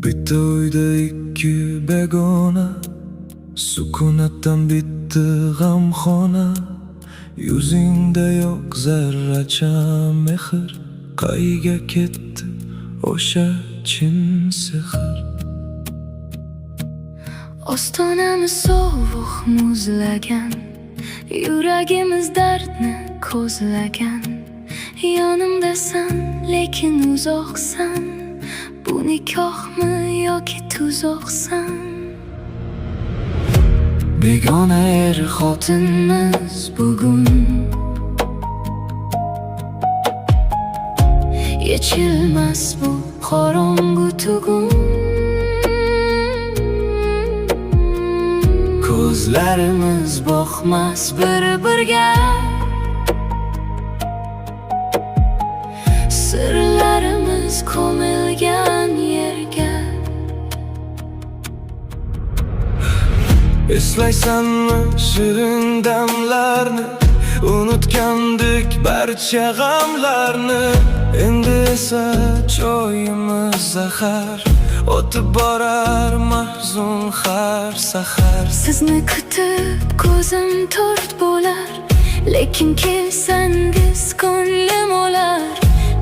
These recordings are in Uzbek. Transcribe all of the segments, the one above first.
Bitta uyda ikki begona, sukunatdan bitdi g'amxona. Yuzingda yo'q zarracha mehr, qayga ketdi o'sha chin sehr? Ostonamiz sovuq muzlagan, yuragimiz dardni ko'zlagan. Yonimdasan, lekin uzoqsan. Bu nikohmi yoki tuzoqsan? Begona er xotinmiz bugun, yechilmas bu qorong'u tugun. Ko'zlarimiz boqmas bir birga, sirlarimiz ko'milgan yerga. Eslaysanmi shirin damlarni? Unutgandik barcha g'amlarni. Endi esa choyimiz zahar, o'tib borar mahzun har sahar. Sizni kutib ko'zim to'rt bo'lar, lekin kelsangiz ko'nglim o'lar.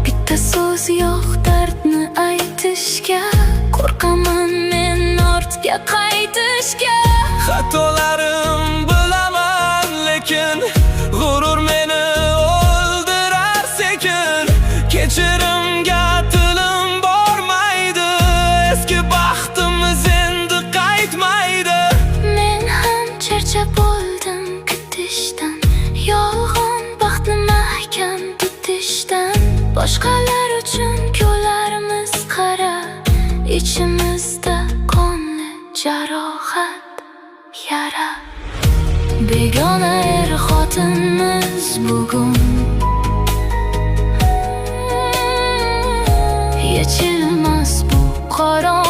Bitta so'z yo'q dardni aytishga, qo'rqaman men ortga qaytishga. Xatolarim bilaman, lekin g'urur meni o'ldirar sekin. Kechirimga tilim bormaydi, eski baxtimiz endi qaytmaydi. Men ham charchab bo'ldim kutishdan, yolg'on baxtni mahkam tutishdan. Boshqalar uchun ko'zlarimiz qara, ichimizda qonli jarohat, yara. Begona er xotinmiz bugun, yechilmas bu qorong'u.